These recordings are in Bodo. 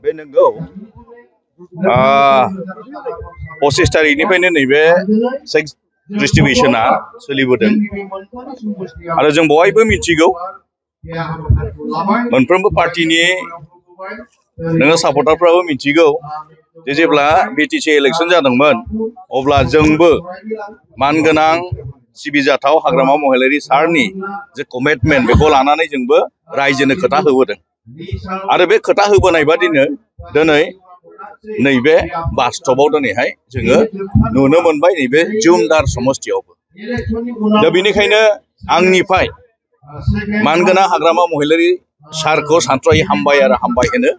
बे नंगौ 25 तारिखनिफ्रायनो नैबे सेक्स डिस्ट्रिबिउसना सोलिबोदों आरो जों बयबो मिथिगौ मोनफ्रोमबो पार्टिनि नोङो सापर्टारफ्राबो मिथिगौ जे जेब्ला बिटिसि इलेक्शन जादोंमोन अब्ला जोंबो मानगोनां सिबिजाथाव हाग्रामा महिलारि सारनि जे कमिटमेन्ट बेखौ लानानै जोंबो रायजोनो खोथा होबोदों आरो बे खोथा होबोनाय बादिनो दिनै नैबे बास्तबाव दिनैहाय जोङो नुनो मोनबाय नैबे जुमदार समस्तियावबो दा बेनिखायनो आंनिफ्राय मानगोनां हाग्रामा महिलारि सारखौ सानथ्र'हायै हामबाय आरो हामबाय होनो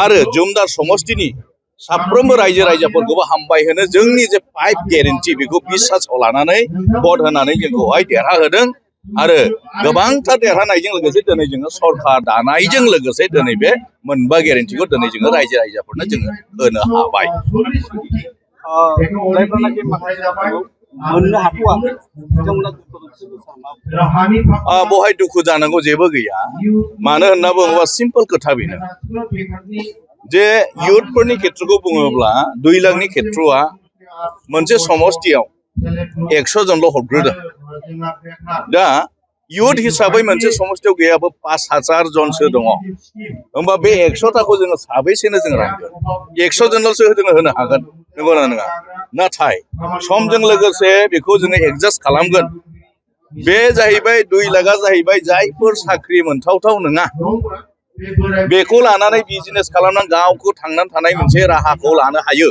आरो जुमदार समस्तिनि साफ्रोमबो रायजो राजाफोरखौबो हामबाय होनो जोंनि जे 5 गेरेन्टि बेखौ बिसासाव लानानै भट होनानै जोंखौहाय देरहाहोदों आरो गोबांथार देरहानायजों लोगोसे दिनै जोङो सरकार दानायजों लोगोसे दिनै बे मोनबा गेरेन्टिखौ दिनै जोङो रायजो राजाफोरनो जोङो होनो हाबाय बहाय दुखु जानांगौ जेबो गैया मानो होनना बुङोबा सिम्पल खोथा बेनो जे इयुथफोरनि खेत्रखौ बुङोब्ला 2 लाखनि खेत्रआ मोनसे समस्तियाव 100 जनल' हरग्रोदों दा इयुथ हिसाबै मोनसे समस्तियाव गैयाबो 5000 जनसो दङ होमबा बे 100टाखौ जोङो साबैसेनो जों रानगोन 100 जनल'सो जोङो होनो हागोन नंगौना नङा नाथाय समजों लोगोसे बेखौ जोङो एडजास्ट खालामगोन बे जाहैबाय 2 लाखआ जाहैबाय जायफोर साख्रि मोनथावथाव नङा बेखौ लानानै बिजनेस खालामनानै गावखौ थांनानै थानाय मोनसे राहाखौ लानो हायो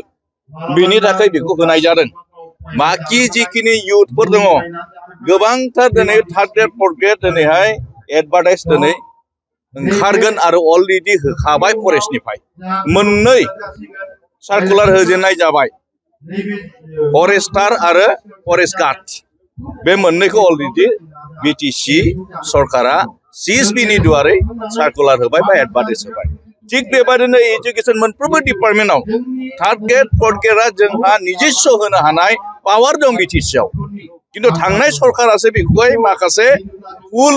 बेनि थाखाय बेखौ होनाय जादों बाखि जिखिनि इयुथफोर दङ गोबांथार दिनै थार्ड ग्रेड फर्थ ग्रेड दिनैहाय एडभार्टाइज दिनै ओंखारगोन आरो अलरेडि होखाबाय फरेस्टनिफ्राय मोननै सार्कुलार होजेननाय जाबाय फरेस्टार आरो फरेस्ट गार्ड बे मोननैखौ अलरेडि बिटिसि सरकारा सिएसबिनि दुवारै सार्कुलार होबाय बा एडभार्टाइज होबाय थिग बेबायदिनो एजुकेशन मोनफ्रोमबो डिपार्टमेन्टआव थार्ड ग्रेड फर्थ ग्रेडआ जोंहा निजेस्व होनो हानाय पावार दं बिटिसिआव किन्तु थांनाय सरकारासो बेखौहाय माखासे फुल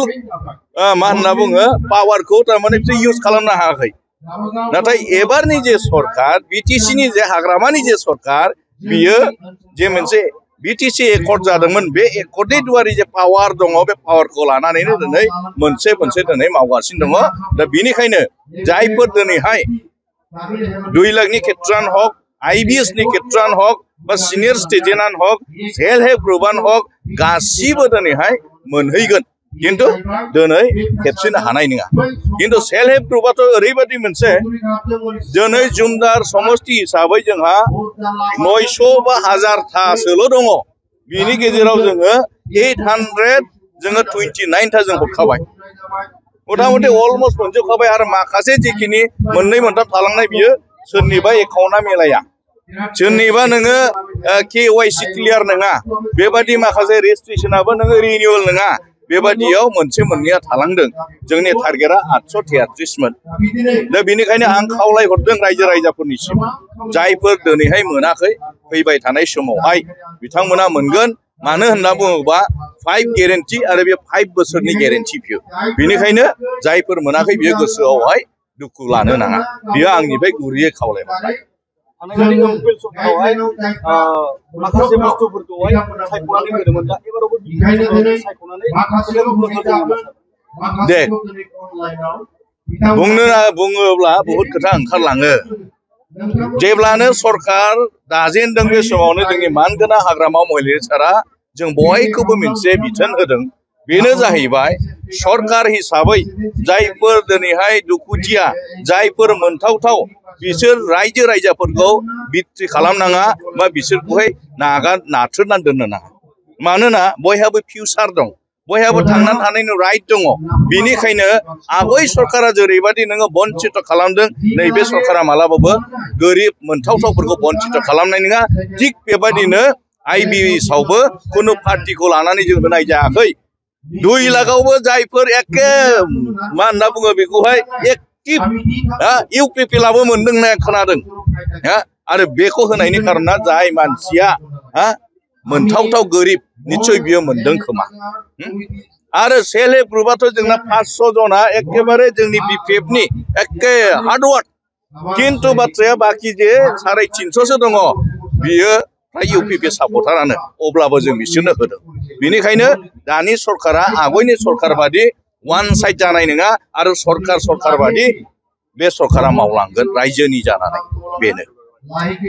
मा होनना बुङो पावारखौ थारमाने इउज खालामनो हायाखै नाथाय एबारनि जे सरकार बिटिसिनि जे हाग्रामानि जे सरकार बियो जे मोनसे बिटिसि एकर्ड जादोंमोन बे एकर्डनि दुवारै जे पावार दङ बे पावारखौ लानानैनो दिनै मोनसे दिनै मावगासिनो दङ दा बेनिखायनो जायफोर दिनैहाय 2 लाखनि खेत्रआनो हक आइबिएसनि खेत्रआनो हक बा सिनियर सिटिजेनानो हक सेल्फ हेल्प ग्रुपआनो हक गासिबो दिनैहाय मोनहैगोन किन्तु दिनै खेबसेनो हानाय नङा किन्तु सेल्फ हेल्प ग्रुपआथ' ओरैबायदि मोनसे दिनै जुमदार समस्ति हिसाबै जोंहा 900 बा 1000थासोल' दङ बिनि गेजेराव जोङो 829 जों हरखाबाय मथा मथि अलमस्ट मोनजोबखाबाय आरो माखासे जिखिनि 2-3 थालांनाय बियो सोरनिबा एकाउन्टआ मिलाया सोरनिबा नोङो KYC क्लियार नङा बेबादि माखासे रेजिस्ट्रेसनाबो नोङो रिनिउवेल नङा बेबादियाव मोनसे मोननैया थालांदों जोंनि टारगेटआ 833 मोन दा बेनिखायनो आं खावलायहरदों रायजो राजाफोरनिसिम जायफोर दिनैहाय मोनाखै फैबाय थानाय समावहाय बिथांमोना मोनगोन मानो होनना बुङोबा 5 गेरेन्टि आरो बे 5 बोसोरनि गेरेन्टि बियो बेनिखायनो जायफोर मोनाखै बियो गोसोआवहाय दुखु लानो नाङा बियो आंनिफ्राय गुरैयै खावलायहरनाय माखासे बुस्थुफोरखौहाय सायख'नानै होदोंमोन दा एबारावबो दे बुङोब्ला बहुद खोथा ओंखारलाङो जेब्लानो सरकार दाजेनदों बे समावनो जोंनि मानगोनां हाग्रामा महिलारि सारा जों बयखौबो मोनसे बिथोन होदों बेनो जाहैबाय सरकार हिसाबै जायफोर दिनैहाय दुखुथिया जायफोर मोनथावथाव बिसोर रायजो राजाफोरखौ बिट्रि खालामनाङा बा बिसोरखौहाय नाथ्रोदनानै दोननो नाङा मानोना बयहाबो फिउचार दं बयहाबो थांनानै थानायनि राइट दङ बेनिखायनो आगय सरकारा जेरैबायदि नोङो बन्चित खालामदों नैबे सरकारा मालाबाबो गोरिब मोनथावथावफोरखौ बन्चित खालामनाय नङा थिग बेबायदिनो आइबिएसआवबो खुनु पार्टिखौ लानानै जों होनाय जायाखै 2 लाखआवबो जायफोर एखे मा होनना बुङो बेखौहाय एक्टिभ इउपिपिएलआबो मोनदों होननाय खोनादों आरो बेखौ होनायनि कारना जाय मानसिया मोनथावथाव गोरिब निश्चय बियो मोनदों खोमा आरो सेल्फ हेल्प ग्रुपआथ' जोंना 500 जना एखेबारे जोंनि बिपिएफनि एखे हार्डवार्क खिन्थु बाथ्राया बाखि जे 350 दङ बियो फ्राय इउपिपि सापर्टारानो अब्लाबो जों बिसोरनो होदों बेनिखायनो दानि सरकारा आगयनि सरकार बादि वान साइड जानाय नङा आरो सरकार बादि बे सरकारा मावलांगोन रायजोनि जानानै बेनो